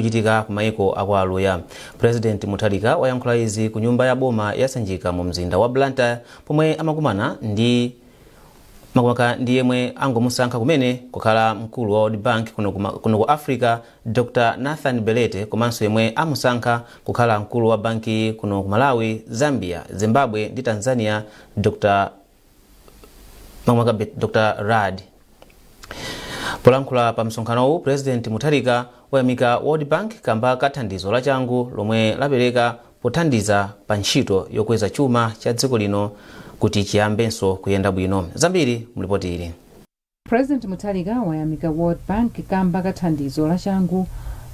ikuchitika ku maiko aku Aluya. President Mutharika wayankhula izi ku nyumba ya boma ya Sanjika mu mzinda wa Blantyre, pomwe amakumana ndi makamaka ndi yemwe angomusankha kumene kukhala mkulu wa World Bank kuno ku Africa, Dr Nathan Belete, komanso yemwe amusankha kukhala mkulu wa banki kuno ku Malawi, Zambia, Zimbabwe ndi Tanzania, Dr makamaka Dr Rad. Polankhula pa msonkhanowu, President Mutharika wayamika World Bank kamba ka thandizo lachangu lomwe lapereka pothandiza pa ntchito yokweza chuma cha dziko lino kuti chiyambenso kuyenda bwino. Zambiri mulipoti ili. President Mutharika wayamika World Bank kamba ka thandizo lachangu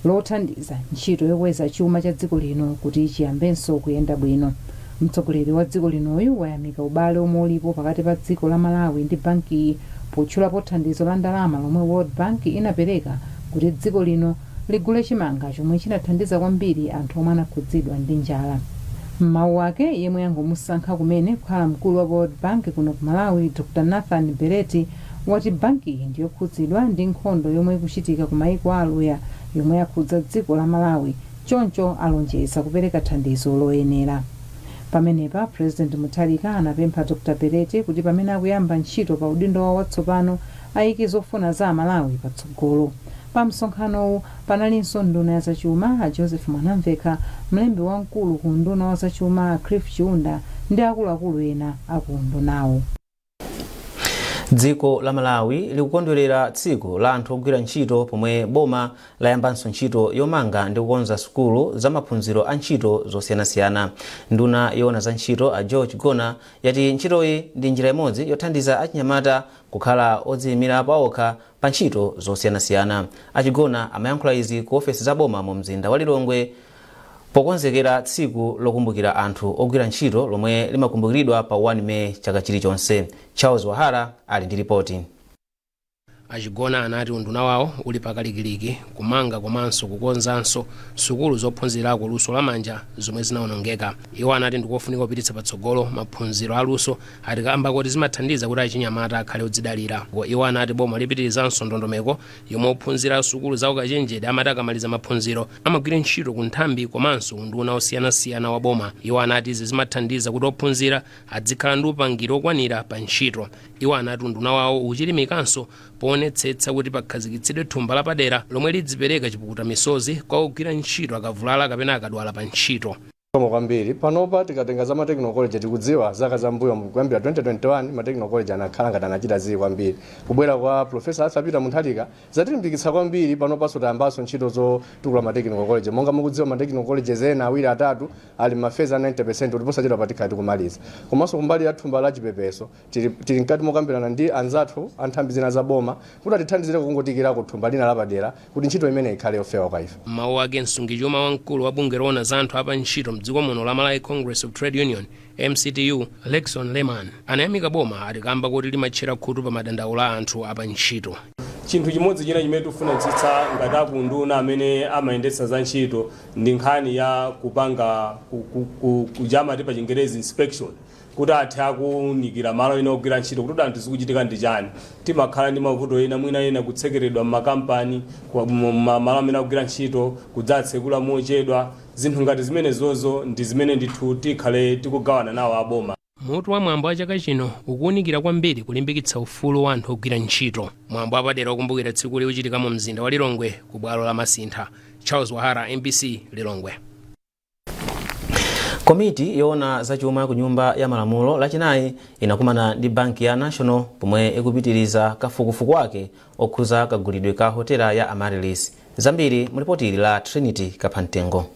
lothandiza ntchito yokweza chuma cha dziko lino kuti chiyambenso kuyenda bwino. Mtsogoleri wa dziko linoyu wayamika ubale omwe ulipo pakati pa dziko la Malawi ndi bankiyi, potchulapo thandizo la ndalama lomwe World Bank inapereka kuti dziko lino ligule chimanga, chomwe chinathandiza kwambiri anthu omwe anakhudzidwa ndi njala. Mmawu ake, yemwe angomusankha kumene kukhala mkulu wa World Bank kuno ku Malawi, Dr Nathan Beleti, wati bankiyi ndiyokhudzidwa ndi nkhondo yomwe ikuchitika ku maiko a Aluya yomwe yakhudza dziko la Malawi, choncho alonjeza kupereka thandizo loyenera. Pamenepa President Mutharika anapempha Dr Beleti kuti pamene akuyamba ntchito pa udindo wawo watsopano, ayike zofuna za Amalawi patsogolo. Pa msonkhanowu panalinso nduna ya zachuma a Joseph Mwanamvekha, mlembi wamkulu ku nduna wa zachuma a Cliff Chiunda ndi akuluakulu ena aku ndunawo. Dziko la Malawi likukondwerera tsiku la anthu ogwira ntchito, pomwe boma layambanso ntchito yomanga ndi kukonza sukulu za maphunziro a ntchito zosiyanasiyana. Nduna yoona za ntchito a George Chigona yati ntchitoyi ndi njira imodzi yothandiza achinyamata kukhala odziyimira paokha pa ntchito zosiyanasiyana. Achigona amayankhula izi ku ofesi za boma mu mzinda wa Lilongwe pokonzekera tsiku lokumbukira anthu ogwira ntchito lomwe limakumbukiridwa pa 1 Meyi chaka chilichonse. Charles Wahara ali ndi ripoti. Achigona anati unduna wawo uli pakalikiliki kumanga komanso kukonzanso sukulu zophunzirako luso lamanja zomwe zinawonongeka. Iwo anati ndikofunika kupititsa patsogolo maphunziro aluso, ati kamba kuti zimathandiza kuti achinyamata akhale odzidalira. Iwo anati boma lipitirizanso ndondomeko yomwe ophunzira sukulu za ukachenjede amati akamaliza maphunziro amagwira ntchito ku nthambi komanso unduna osiyanasiyana wa boma. Iwo anati izi zimathandiza kuti ophunzira adzikhala ndi upangiri okwanira pa ntchito. Iwo anati unduna wawo ukuchirimikanso poonetsetsa kuti pakhazikitsidwe thumba lapadera lomwe lidzipereka chipukuta misozi kwa ogwira ntchito akavulala kapena akadwala pa ntchito. Koma kwambiri panopa tikatenga za ma technical college, tikudziwa zaka zambuyo kuyambira 2021 ma technical college anakhala ngati anachita zili kwambiri. Kubwera kwa Professor Arthur Peter Mutharika zatilimbikitsa kwambiri. Panopanso tayambanso ntchito zotukula ma technical college. Monga mukudziwa, ma technical colleges ena awiri, atatu ali ma phase a 90% kuti posachedwa patikhala tikumaliza. Komanso kumbali ya thumba la chipepeso, tili mkati mokambirana ndi anzathu a nthambi zina za boma kuti atithandizire kungotikirako thumba lina lapadera kuti ntchito imene ikhale yofewa kwa ife. Mawu ake, msungichuma wamkulu wa bungwe loona za anthu apa ntchito mdziko muno la Malawi Congress of Trade Union, MCTU, Lexon Leman, anayamika boma, ati kamba kuti limatchera khutu pa madandaulo a anthu apa ntchito. Chinthu chimodzi china chimene tikufunitsitsa ngati akunduna amene amayendetsa za ntchito ndi nkhani ya kupanga kujamati pa Chingerezi inspection, kuti athe akuunikira malo ena ogwira ntchito kuti anthu zikuchitika ndi chani. Timakhala ndi mavuto ena, mwina ena kutsekeredwa m'makampani, malo amene akugwira ntchito kudzatsekula mochedwa. Zinthu ngati zimenezozo ndi zimene ndithu tikhale tikugawana nawo aboma. Mutu wa mwambo wa chaka chino ukuwunikira kwambiri kulimbikitsa ufulu wa anthu ogwira ntchito. Mwambo wapadera wokumbukira tsikuli uchitika mu mzinda wa Lilongwe ku bwalo la Masintha. Charles Wahara, MBC, Lilongwe. Komiti yoona zachuma ku Nyumba ya Malamulo Lachinayi inakumana ndi banki ya National pomwe ikupitiriza kafukufuku wake okhuza kagulidwe ka hotela ya Amaryllis. Zambiri mulipoti ili la Trinity Kaphamtengo.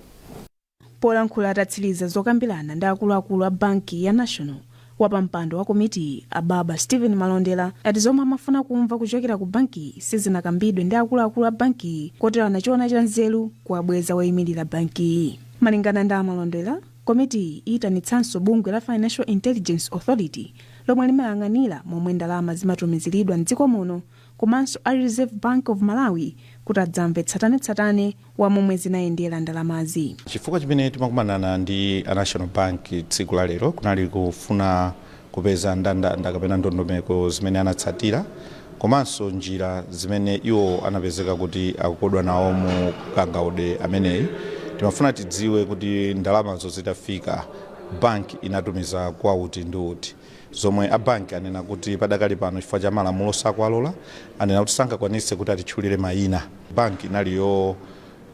Polankhula atatsiriza zokambirana ndi akuluakulu a banki ya National, wapampando wa komitiyi ababa Stephen Malondera ati zomwe amafuna kumva kuchokera ku bankiyi sizinakambidwe ndi akuluakulu a bankiyi, kotero anachiona cha nzeru kuwabweza woyimirira bankiyi. Malingana ndi Amalondera, komitiyi iyitanitsanso bungwe la Financial Intelligence Authority lomwe limayang'anira momwe ndalama zimatumiziridwa mdziko muno, komanso a Reserve Bank of Malawi kuti adzamve tsatanetsatane wa momwe zinayendera ndalamazi. Chifukwa chimene timakumanana ndi a National Bank tsiku la lero kunali kufuna kupeza ndandanda kapena ndondomeko zimene anatsatira Komanso njira zimene iwo anapezeka kuti akukodwa nawo mu kangaude ameneyi. Timafuna tidziwe kuti ndalamazo zitafika, banki inatumiza kwa uti ndi uti, zomwe a banki anena kuti padakali pano, chifukwa cha malamulo, sakuwalola. Anena kuti sangakwanise kuti atitchulire mayina. Banki inali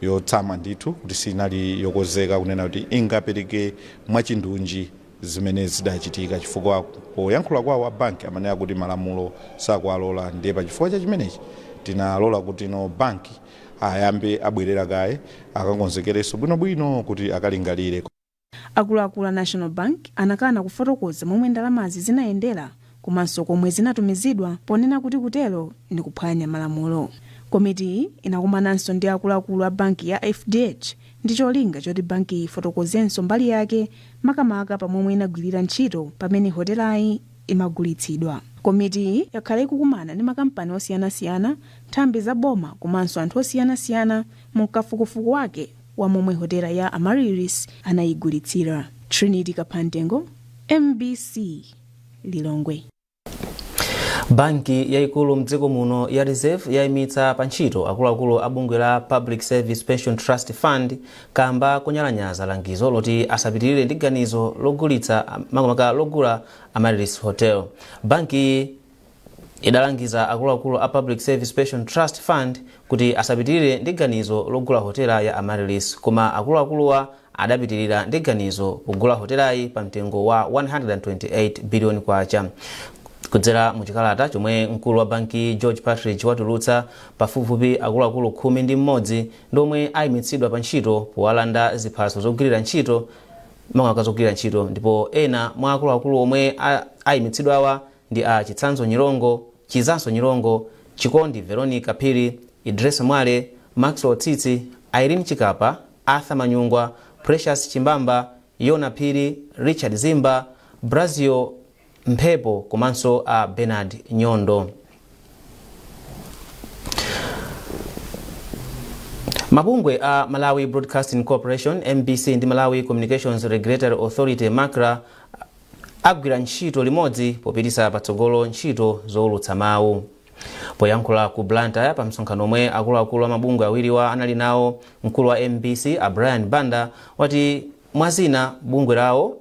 yotsamwa ndithu kuti sinali yokonzeka kunena kuti ingapereke mwachindunji zimene zidachitika, chifukwa poyankhula kwawo a banki amanena kuti malamulo sakuwalola. Ndiye pachifukwa cha chimenechi tinalola kuti no, banki ayambe abwerera kaye, akakonzekerenso bwinobwino kuti akalingalire. Akuluakulu a National Bank anakana kufotokoza momwe ndalamazi zinayendera komanso komwe zinatumizidwa, ponena kuti kutero ndi kuphwanya malamulo. Komitiyi inakumananso ndi akuluakulu a banki ya FDH ndi cholinga choti bankiyi ifotokozenso mbali yake, makamaka pamomwe inagwirira ntchito pamene hotelayi imagulitsidwa. Komitiyi yakhala ikukumana ndi makampani osiyanasiyana, nthambi za boma komanso anthu osiyanasiyana mu kafukufuku wake wa momwe hotela ya Amaryllis anayigulitsira. Trinity Kaphantengo, MBC, Lilongwe. Banki yayikulu mdziko muno ya Reserve yayimitsa pa ntchito akuluakulu a bungwe la Public Service Pension Trust Fund kamba kunyalanyaza langizo loti asapitirire ndi ganizo logulitsa, makamaka logula Amaryllis Hotel. Bankiyi idalangiza akuluakulu a Public Service Pension Trust Fund kuti asapitirire ndi ganizo logula hotela ya Amaryllis, koma akuluakuluwa adapitirira ndi ganizo kugula hotelayi pa mtengo wa 128 billion kwacha. Kudzera mu chikalata chomwe mkulu wa banki George Partridge watulutsa, pafupifupi akuluakulu 11 ndi omwe ayimitsidwa pa ntchito powalanda ziphaso zogwirira ntchito, makamaka zogwirira ntchito. Ndipo ena mwa akuluakulu omwe ayimitsidwawa ndi a Chitsanzo Nyirongo, Chizanso Nyirongo, Chikondi Veronica Phiri, Idris Mwale, Maxwell Tsitsi, Irene Chikapa, Arthur Manyungwa, Precious Chimbamba, Yona Phiri, Richard Zimba, Brazil Mphepo komanso a Bernard Nyondo. Mabungwe a Malawi Broadcasting Corporation, MBC, ndi Malawi Communications Regulatory Authority, MACRA, agwira ntchito limodzi popititsa patsogolo ntchito zowulutsa mawu. Poyankhula ku Blantyre pa msonkhano omwe akuluakulu a mabungwe awiriwa anali nawo, mkulu wa MBC a Brian Banda wati mwazina bungwe lawo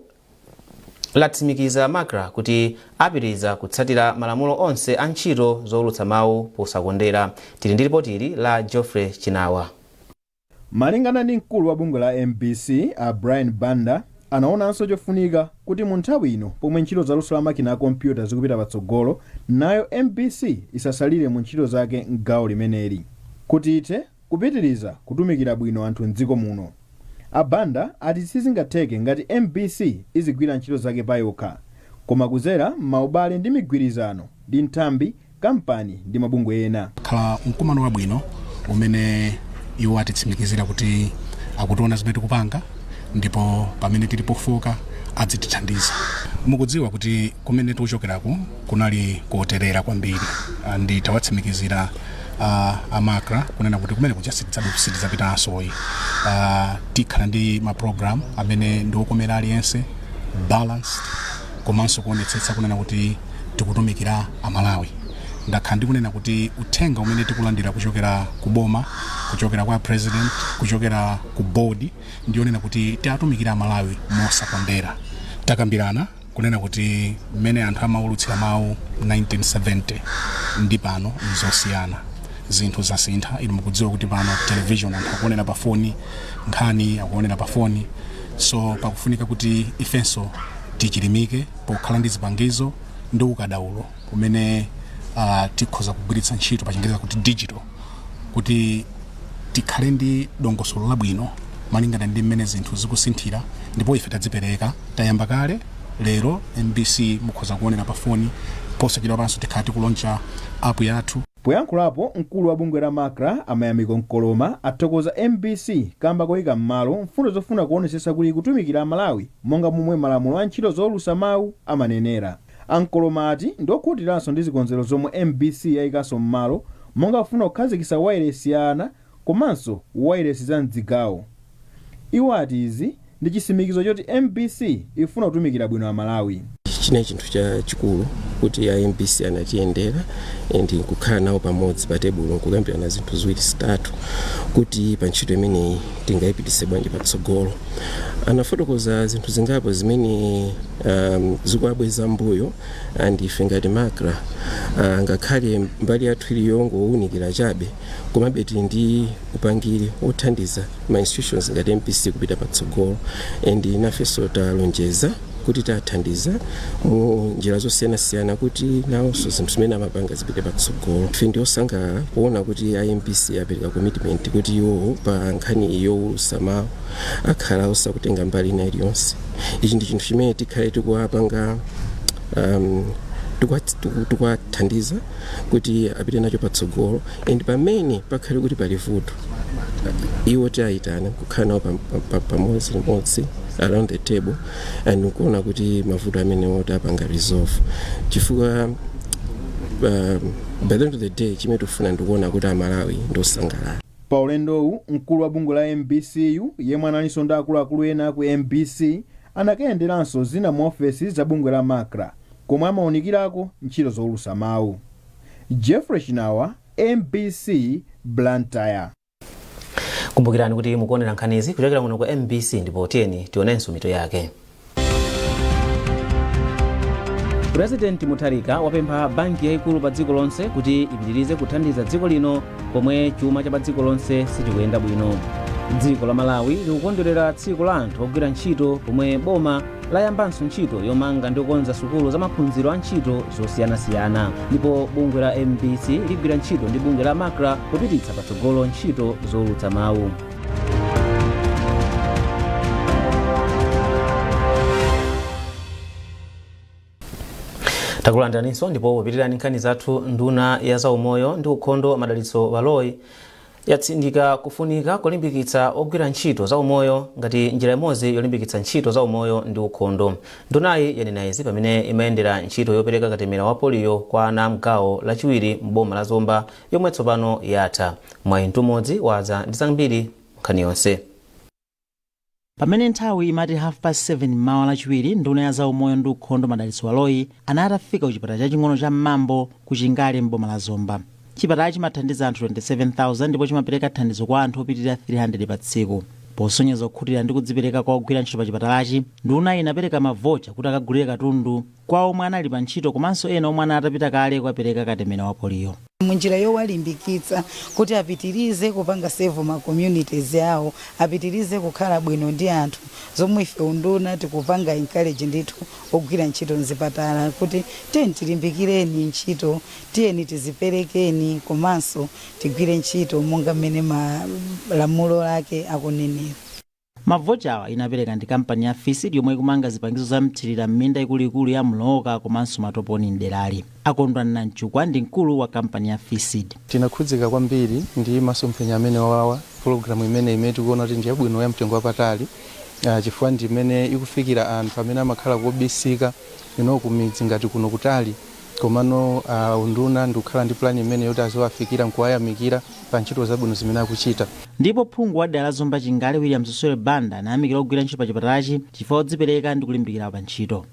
latsimikiza MACRA kuti apitiriza kutsatira malamulo onse a ntchito zowulutsa mawu posakondera. Tili ndi ripoti la Geoffrey Chinawa. Malingana ndi mkulu wa bungwe la MBC a Brian Banda, anaonanso chofunika kuti mu nthawi ino pomwe ntchito za luso la makina a kompyuta zikupita patsogolo, nayo MBC isasalire mu ntchito zake mgawo limeneli kuti ithe kupitiriza kutumikira bwino anthu mdziko muno. A Banda ati sizingatheke ngati MBC izigwira ntchito zake payokha, koma kuzera m'maubale ndi migwirizano ndi nthambi, kampani ndi mabungwe ena. Khala mkumano wabwino umene iwo atitsimikizira kuti akutiona zimene tikupanga, ndipo pamene tili pofoka adzitithandiza. Mukudziwa kuti kumene tikuchokerako kunali koterera kwambiri, ndi tawatsimikizira a MACRA kunena kuti kumene kuja sitidzapitanso. Tikhala ndi ma program amene ndi okomera aliyense, balanced, komanso kuonetsetsa kunena kuti tikutumikira Amalawi. Ndakhala ndikunena kuti uthenga umene tikulandira kuchokera ku boma, kuchokera kwa president, kuchokera ku board, ndionena kuti tiatumikira Amalawi mosakondera. Takambirana kunena kuti mmene anthu amaulutsira mawu 1970 ndi pano nzosiyana, zinthu zasintha. Inu mukudziwa kuti pano television anthu akuonera pa foni, nkhani akuonera pa foni, so pakufunika kuti ifenso tichilimike pokhala ndi zipangizo ndi ukadaulo umene tikhoza kugwiritsa ntchito, pa Chingereza kuti digital, kuti tikhale ndi dongosolo labwino malingana ndi mmene zinthu zikusinthira. Ndipo ife tadzipereka, tayamba kale. Lero MBC mukhoza kuonera pa foni, posachedwa panso tikhala tikulauncha app yathu. Poyankhulapo, mkulu wa bungwe la MACRA a Mayamiko Nkoloma athokoza MBC kamba koyika m'malo mfundo zofuna kuonesesa kuti kutumikira Amalawi monga momwe malamulo a ntchito zowulutsa mawu amanenera. A Nkoloma ati ndiokhutiranso ndi zikonzero zomwe MBC yayikanso m'malo, monga kufuna kukhazikitsa wailesi ya ana komanso wailesi za mdzigawo. Iwo ati izi ndi chitsimikizo choti MBC ifuna kutumikira bwino Amalawi. Chinali chinthu chachikulu. Kuti a MBC anatiyendera and nkukhala nawo pamodzi pa tebulo nkukambirana zinthu ziwiri zitatu kuti pa ntchito imeneyi tingayipitise bwanji patsogolo. Anafotokoza zinthu zingapo zimene zikuwabweza mbuyo, and ife ngati MACRA, ngakhale mbali yathu ili yongowunikira chabe, komabe tili ndi upangiri wothandiza ma institutions ngati MBC kupita patsogolo, and nafenso talonjeza kuti tathandiza mu njira zosiyanasiyana kuti nawonso zinthu zimene amapanga zipite patsogolo. Ife ndi osangalala kuona kuti a MBC apereka commitment kuti iwowo pa nkhani yowulutsa mawu akhala osakutenga mbali ina iliyonse. Ichi ndi chinthu chimene tikhale tikuwapanga, tikuwathandiza kuti apite nacho patsogolo, and pamene pakhale kuti pali vuto, iwo tiayitana kukhala nawo pamodzi limodzi around the table and nkuona kuti mavuto amenewo tapanga resolve, chifukwa by the end of the day chimene tikufuna ndikuona kuti Amalawi ndiosangalala. Pa ulendowu, mkulu wa bungwe la MBCU, yemwe analinso ndi akuluakulu ena ku MBC, anakayenderanso zina mu ofesi za bungwe la MACRA komwe amawunikirako ntchito zowulutsa mawu. Jeffrey Chinawa, MBC, Blantyre. Kumbukirani kuti mukuonera nkhanizi kuchokera kuno ku MBC, ndipo tiyeni tionenso mitu yake. Purezidenti Mutharika wapempha banki yayikulu pa dziko lonse kuti ipitirize kuthandiza dziko lino pomwe chuma cha pa dziko lonse sichikuyenda bwino. Dziko la Malawi likukondwerera tsiku la anthu ogwira ntchito pomwe boma layambanso ntchito yomanga ndi kukonza sukulu za maphunziro a ntchito zosiyanasiyana, ndipo bungwe la MBC ligwira ntchito ndi bungwe la MACRA kupititsa patsogolo ntchito zowulutsa mawu. Takulandiraninso, ndipo popitirani nkhani zathu, nduna ya zaumoyo ndi ukhondo Madalitso Baloyi yatsindika kufunika kulimbikitsa ogwira ntchito za umoyo ngati njira imodzi yolimbikitsa ntchito za umoyo ndi ukhondo. Ndunayi yanena izi pamene imayendera ntchito yopereka katemera wa poliyo kwa ana mgawo lachiwiri m'boma la Zomba yomwe tsopano yatha. Mwayi Mtumodzi wadza ndi zambiri nkhani yonse. Pamene nthawi imati 7:30 mmawa Lachiwiri, nduna ya zaumoyo ndi ukhondo Madalitso Baloyi anati afika ku chipatala chaching'ono cha Mmambo ku Chingale m'boma la Zomba. Chipatalachi chimathandiza anthu 27,000 ndipo chimapereka thandizo kwa anthu opitirira 300 pa tsiku. Posonyeza kukhutira ndi kudzipereka kwa ogwira ntchito pa chipatalachi, ndunayi inapereka mavocha kuti akagulire katundu kwa omwe anali pa ntchito komanso ena omwe anali atapita kale kukapereka katemera wa poliyo. Munjira yowalimbikitsa kuti apitirize kupanga serve ma communities awo, apitirize kukhala bwino ndi anthu, zomwe ife unduna tikupanga encourage ndithu ogwira ntchito mzipatala kuti tiyeni tilimbikireni ntchito, tiyeni tiziperekeni komanso tigwire ntchito monga mmene malamulo ake akunenera. Mavochawa inapereka ndi kampani ya FISD yomwe ikumanga zipangizo za mthirira m'minda ikuluikulu ya Mlooka komanso Matoponi mderali. A Kondwani Nanchukwa ndi mkulu wa kampani ya FISD. Tinakhudzika kwambiri ndi masomphenya amene wawa, pologalamu imene tikuona kuti ndi yabwino, ya mtengo wapatali, chifukwa ndi imene ikufikira anthu amene amakhala kobisika, kumidzi ngati kuno kutali. Komano unduna ndikukhala ndi plan imene yoti aziwafikira nkuwayamikira pa ntchito zabwino zimene akuchita. Ndipo phungu wa dera la Zomba Chingale William Sosole Banda anayamikira ogwira ntchito pa chipatalachi chifukwa chodzipereka ndi kulimbikira pa ntchito.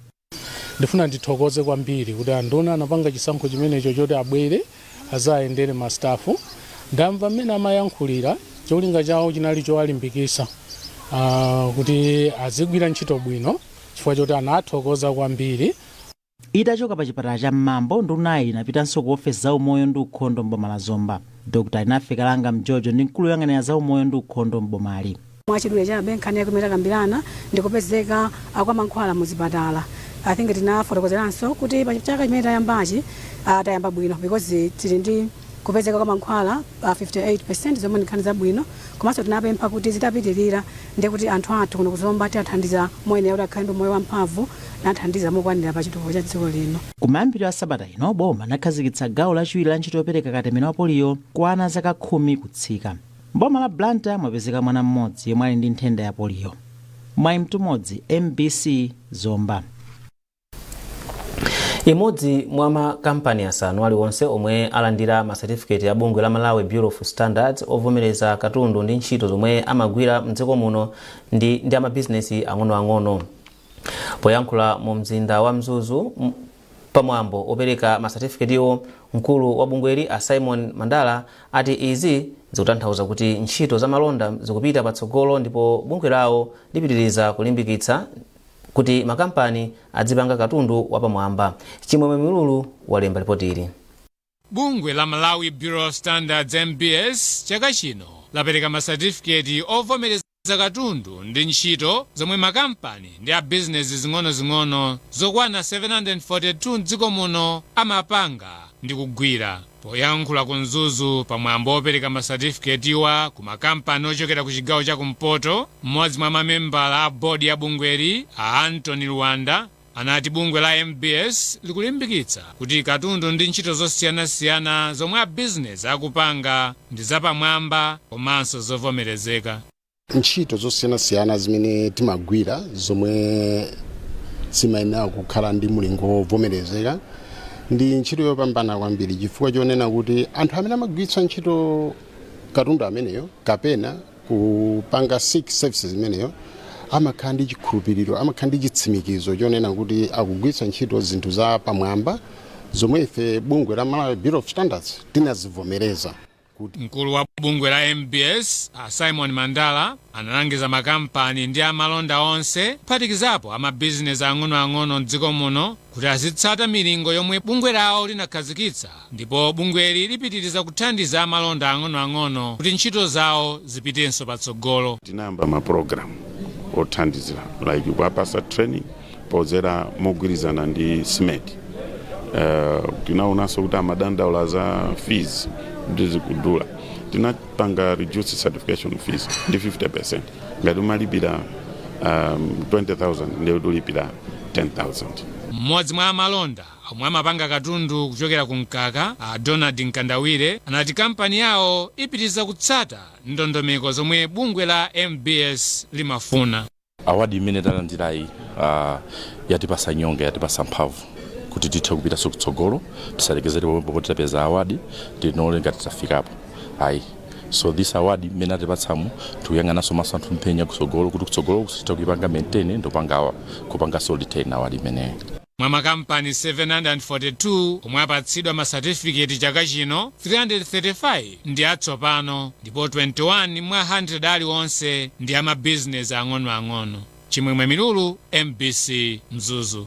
Ndifuna ndithokoze kwambiri kuti anduna anapanga chisankho chimenecho choti abwere azayendere ma staff. Ndamva mmene amayankhulira, cholinga chawo chinali chowalimbikisa kuti azigwira ntchito bwino chifukwa choti anathokoza kwambiri. Itachoka pa chipatala cha Mmambo, ndunayi inapitanso ku ofesi za umoyo ndi ukhondo m'boma la Zomba. Dr Alinafe Kalanga Mjojo ndi mkulu woyang'anira za umoyo ndi ukhondo m'bomali. Mwachidule chabe, nkhani yake imene takambirana ndikupezeka kwa mankhwala muzipatala. I think tinafotokozeranso kuti pa chaka chimene tayambachi, tayamba bwino because tili ndi kupezeka kwa mankhwala 58%, zomwe ndi nkhani zabwino. Komanso tinapempha kuti zitapitirira ndiye kuti anthu athu kuno kuZomba tiathandiza moyenera kuti akhale ndi moyo wamphamvu nathandiza mokwanira pa chitukuko cha dziko lino. Kumayambiriro a sabata ino, boma linakhazikitsa gawo lachiwiri la ntchito yopereka katemera wa poliyo kwa ana zaka 10 kutsika. M'boma la Blantyre mwapezeka mwana mmodzi yemwe ali ndi nthenda ya poliyo. Mwayi Mtumodzi, MBC, Zomba. Imodzi mwa makampani asanu aliwonse omwe alandira masatifiketi a bungwe la Malawi Bureau of Standards ovomereza katundu ndi ntchito zomwe amagwira mdziko muno ndi amabizinesi ang'onoang'ono. Poyankhula mu mzinda wa Mzuzu Pamwambo opereka masatifiketiwo, mkulu wa bungweli a Simon Mandala ati izi zikutanthauza kuti ntchito za malonda zikupita patsogolo ndipo bungwe lawo lipitiriza kulimbikitsa kuti makampani adzipanga katundu wapamwamba. Chimwemwe Milulu walemba ripoti ili. Bungwe la Malawi Bureau of Standards, MBS, chaka chino lapereka masatifiketi ovomereza katundu ndi ntchito zomwe makampani ndi a bizinesi zing'onozing'ono zokwana 742 mdziko muno amapanga ndi kugwira. Poyankhula ku Mzuzu pamwambo opereka masatifiketiwa ku makampani ochokera ku chigawo cha kumpoto, mmodzi mwa mamembala a bodi ya bungweli, a Anthony Luwanda, anati bungwe la MBS likulimbikitsa kuti katundu ndi ntchito zosiyanasiyana zomwe a bizinesi akupanga ndi zapamwamba komanso zovomerezeka. Ntchito zosiyanasiyana zimene timagwira zomwe zimayenera kukhala ndi mulingo wovomerezeka ndi ntchito yopambana kwambiri, chifukwa chonena kuti anthu amene amagwiritsa ntchito katundu ameneyo kapena kupanga seek services imeneyo amakhala ndi chikhulupiriro, amakhala ndi chitsimikizo chonena kuti akugwiritsa ntchito zinthu za pamwamba zomwe ife bungwe la Malawi Bureau of Standards tinazivomereza. Mkulu wa bungwe la MBS, a Simon Mandala, analangiza makampani ndi amalonda onse, kuphatikizapo amabizinesi ang'onoang'ono mdziko muno, kuti azitsata milingo yomwe bungwe lawo linakhazikitsa, ndipo bungweli lipitiriza kuthandiza amalonda ang'onoang'ono kuti ntchito zawo zipitenso patsogolo. Tinayamba mapulogalamu othandizira, like kuwapasa training podzera mogwirizana ndi SMED. Tinaonanso kuti amadandaula za fees kuti zikudula. Tinapanga reduce certification fees ndi 50%. Ngati umalipira 20,000, ndiye kuti ulipira 10,000. Mmodzi mwa amalonda omwe amapanga katundu kuchokera ku mkaka, a Donald Mkandawire, anati kampani yawo ipitiriza kutsata ndondomeko zomwe bungwe la MBS limafuna. Award imene talandirayi yatipasa nyonga, yatipasa mphamvu kuti tithe kupitanso kutsogolo. Tisalekezere pomwepo poti tapeza award, tinole ngati tafikapo, ayi. So this award imene atipatsamu, tikuyang'ananso maso anthu mphenya kutsogolo, kuti kutsogolo tithe kuipanga maintain ndopanga kupanganso retain award imeneyo. Mwa makampani 742 omwe apatsidwa masatifiketi chaka chino, 335 ndi atsopano ndipo 21 mwa 100 aliwonse ndi amabizinesi ang'onoang'ono. Chimwemwe Milulu, MBC, Mzuzu.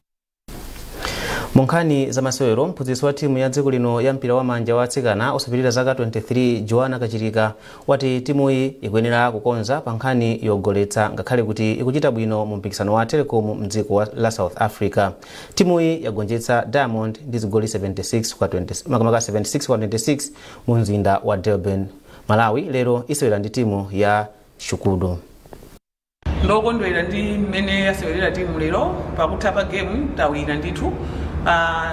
Mu nkhani za masewero, mphunzitsi wa timu ya dziko lino ya mpira wa manja wa atsikana osapitirira zaka 23, Joana Kachilika, wati timuyi ikuyenera kukonza pa nkhani yogoletsa ngakhale kuti ikuchita bwino mu mpikisano wa Telecom mdziko la South Africa. Timuyi yagonjetsa Diamond ndi zigoli 76 kwa 20, makamaka 76 kwa 26 mu mzinda wa Durban. Malawi lero isewera ndi timu ya Shukudu. Ndokondwera ndi mmene yasewerera timu lero. Pakutha pa game tawina ndithu.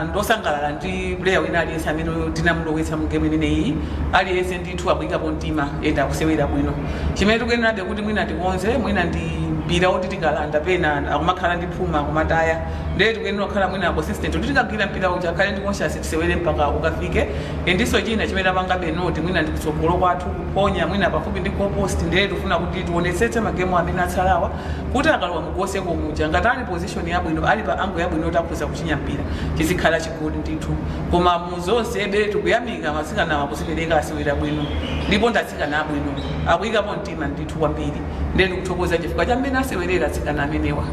Ndosangalala ndi player wina aliyense amene tinamulowetsa mu game imeneyi. Aliyense ndithu akuyikapo mtima enda akusewera bwino. Chimene tikuyenerabe kuti mwina tikonze, mwina ndi mpira woti tikalanda pena akumakhala ndi phuma, akumataya. Ndiye tikuyenera kukhala mwina consistent kuti tikagwira mpira uja akhale ndi conscious, tisewere mpaka ukafike. Endiso china chimene apangabe note mwina ndi kutsogolo kwathu kuponya mwina pafupi ndi goal post. Ndiye tifuna kuti tionetsetse magemu amene atsalawa kuti akalowa mu goal circle muja, ngati ali position yabwino, ali pa angle yabwino kuti akhoza kuchinya mpira, chizikhala chigoli ndithu. Koma muzonse ebe tikuyamika atsikana akuzipereka, asewera bwino ndipo ndi atsikana abwino, akuyikapo mtima ndithu kwambiri. Ndiye ndikuthokoza chifukwa cha mmene asewerera atsikana amenewa.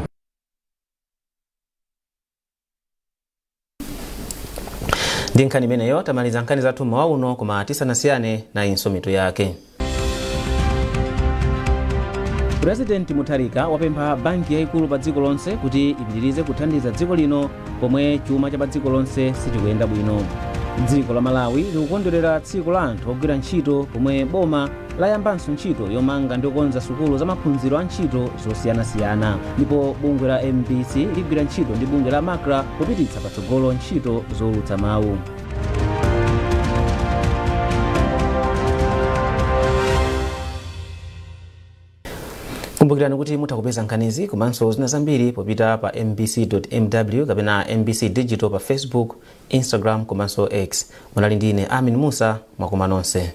Ndi nkhani imeneyo tamaliza nkhani zathu mmawa uno, koma tisanasiyane, nayinso mitu yake. Purezidenti Mutharika wapempha banki yayikulu pa dziko lonse kuti ipitirize kuthandiza dziko lino pomwe chuma cha pa dziko lonse sichikuyenda bwino. Dziko la Malawi likukondwerera tsiku la anthu ogwira ntchito pomwe boma layambanso ntchito yomanga ndi kukonza sukulu za maphunziro a ntchito zosiyanasiyana, ndipo bungwe la MBC ligwira ntchito ndi bungwe la MACRA kupititsa patsogolo ntchito zowulutsa mawu. Kumbukirani kuti mutha kupeza nkhanizi komanso zina zambiri popita pa mbc.mw kapena MBC Digital pa Facebook, Instagram komanso X. Munali ndi ine Amin Musa. Mwakoma nonse.